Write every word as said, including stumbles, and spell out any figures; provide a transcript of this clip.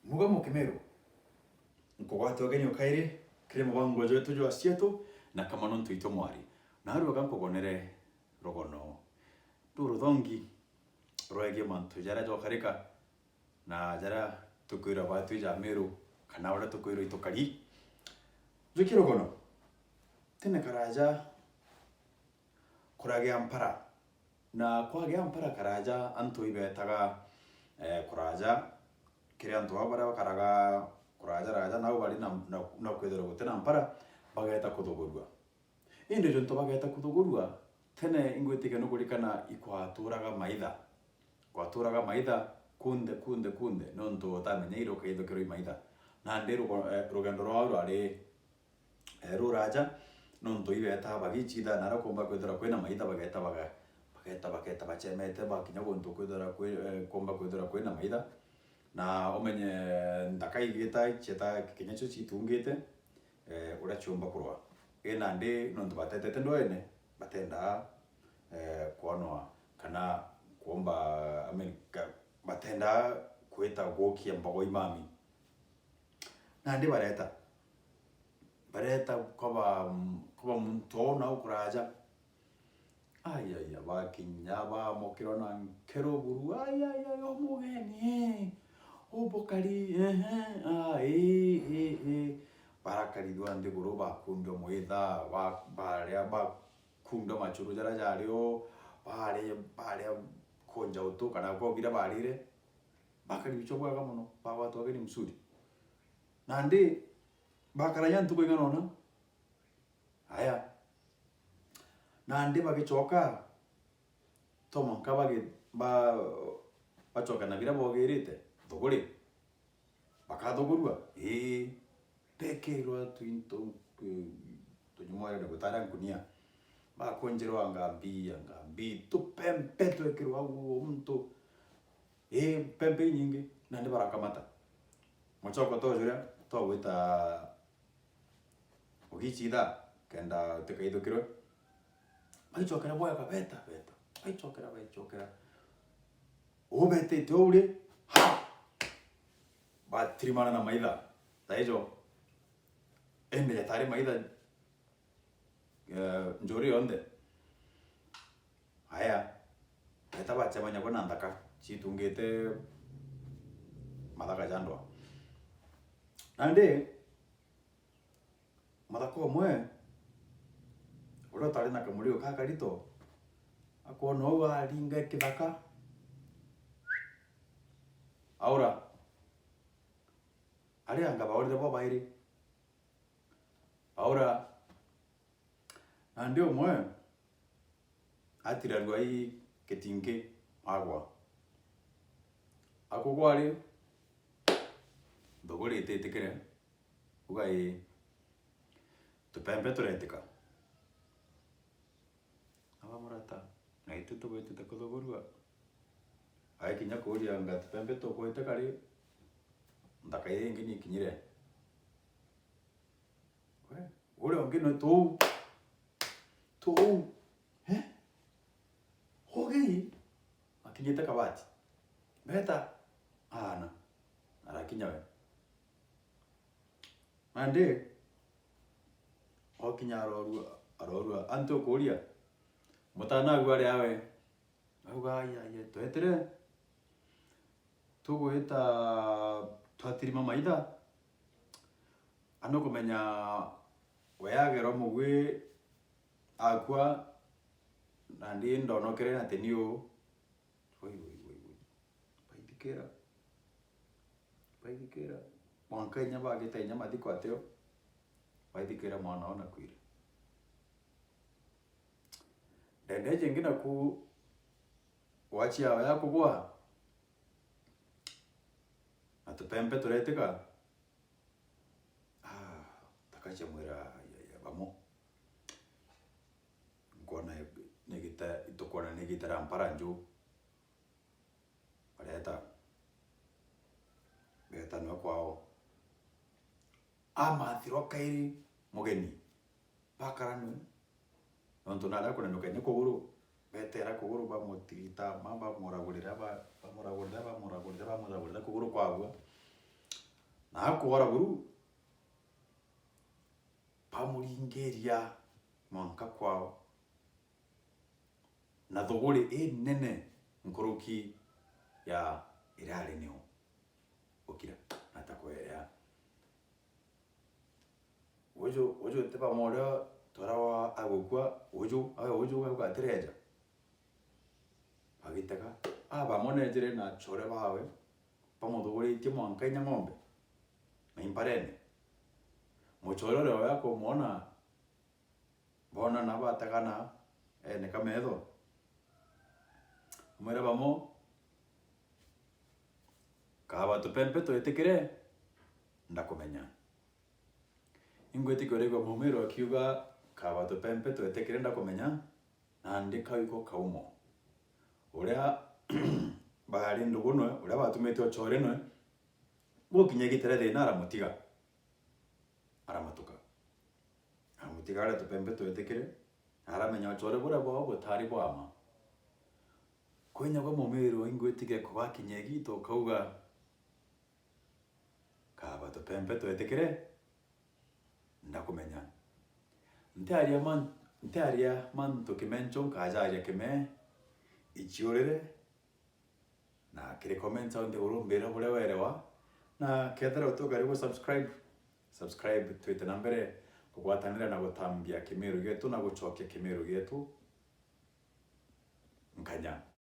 Muga Mukimeru, nkugwate ugeni o kairi kiri mubango jwetu jwa Asietu na Kamano Ntuito Mwari. Narua ga nkugonere rugono ruruthongi rwegie mantu jaria jokarika na jaria tukwirwa batwi ja Meru, kana uria tukwirwa itukari. Jwiki rugono, tene karaja kuragia mpara. Na kwagia mpara karaja, antu ibetaga, eh, kuraja, kiri antu baa baria bakaraga kuraja raja, nau bari na, na, na kwithirwa guti na mpara, bageta kuthugurua. Indi juntu bageta kuthugurua, tene ingwitikia nukurikana ikwaturaga maitha. Kwaturaga maitha kunthe, kunthe, kunthe, nontu utamenyeire ukaithukirwa i maitha. Nandi rugo-, eh, rugendo rwao rwari eh, ruraja, nontu ibeta bagichitha, naria kumba kwithirwa kwina maitha, bageta, baga-, bageta, bageta bachemete, bakinya guntu kwithirwa kwi-, eh, kumba kwithirwa kwina maitha. Na umenye nthaka igita, chieta kinya cio chitungite, eh, uria chiumba kurwa. I nandi nontu batetete ndwene, batendaa, eh, kwonwa, kana kumba, I mean, ka-, batendaa kwita gukia mbogo imami. Nandi bareta. Bareta kwaba, kwaba muntu oo nau kuraja. Ai, ai, ai, bakinya bamokirwa na nkero buru. Ai, ai, ai, o mugeni, eh. Ubukari, ehe, ah, ii, ii, ii. Barakarithua nthiguru, bakundua mwitha, ba-, baria, bakundua machuru jaria jari o, baria, baria kunja utu, kana kwa biria barire. Bakari bichwa bwega mono, bagwatwa ageni msuri. Nandi, bakara inya ntuku ing'ana ona. Aya. Nandi bagichoka, to mwanka bagi-, ba-, bachoke na biria bogirite, thuguri. Bakathugurua? Ii. Bekirwa twinto, tu-, tunyumwere na gutara nkunia. Bakunjirwa ngambi, ngambi, tupempe twekirwa au muntu. Ii, mpempe inyingi, nandi barakamata. Muchoko to juria, twa gwita ugichitha, kenda utikaithukirwe. Baichokera bwega, beta, beta. Baichokera, baichokera. Ubetete o uri, ha! Batirimana na maitha. Taijo. Indi jatari maitha, eh, njuri yonthe. Aya, baeta bachemania bo na nthaka, chitungite mathaka ja ndwa. Nandi, muthaka umwe, uria utari na kamurigo kakarito, akwona uu aringa kithaka, aura. Aria anga baurire bo bairi. Aura. Nandi umwe atirarua i kitingi agwa. Akugwa ri, nthuguri ititikire, uga ii, tupempe turetika. Abamurata, na itu tugwitite kuthugurua. Aikinya kuuria anga tupempe tukwite kari, nthaka ii ingi nikinyire. We, uria ungi ni tuu. Tuu. Eh? Ugi? Akinyite kabati. Beta. Aana. Arakinya we. Nandi, okinya arorua, arorua. Antu ukuuria, mutana agu ari awe? Auga, "Ai, ai, ai, twetire, tugwita twatirima maitha." Anu kumenya we agerwa mugwi akua, nandi ndonokere na teni uu. Woi, woi, woi, woi. Baithikira. Baithikira. Mwanka inya bagita inya mathiko ateo. Baithikira mwana ona kwire. Ndende jingi naku wachi yao ya kugwa. Na tupempe turetika. Ah, takachia mwira ya, ya bamo. Nkona nigita, tukona nigita ra mpara nju. Bareta. Betanwa kwao. Amathirwa kairi mugeni. Bakara nwe. Nontu naria kunenuka inya kuguru, betera kuguru, bamutigita, ma-, bamuragurira, ba-, bamuragurira, bamuragurira, bamuragurira, kuguru kwabua. Na akwora buru, bamuringiria mwanka kwao na thuguri inene nkuruki ya iria ari nio ukira na ta kwerea. Uju, uju ti bamwe uria twarawa agukua, uju, awe uju ugauga atireja. Bagitega, a bamwe nejire na achore bawe, bamuthuguritie mwanka inya ng'ombe na imparene. Muchore uria oya kumwona, bonana batagana ene kametho. Amwira bamo, kaba tupempe twetikire, ndakumenya. Ingwitikia urigwa mumiro akiuga, kaba tupempe twetikire, ndakumenya, nandi kau iko kaumo. Uria bari ndugu nwe, uria batumite ochore nwe, gukinya igita ria thina aramutiga. Aramatuka. Aramutiga aria tupempe twetikire, na aramenya ochore buria bwao butari bwa ma. Kwinya gwa mumiro ingwitikia kugakinya igita ukauga, kaba tupempe twetikire, ndakumenya. Ntiaria man-, ntiaria mantu kimencho, nkajaria kime, ichiurire, na kiri comments au nthiguru mbira buria werewa, na kethira utukari gu subscribe, subscribe, twite na mbere kugwatanira na gutambia kimiru gietu na guchokia kimiru gietu. Nkanya.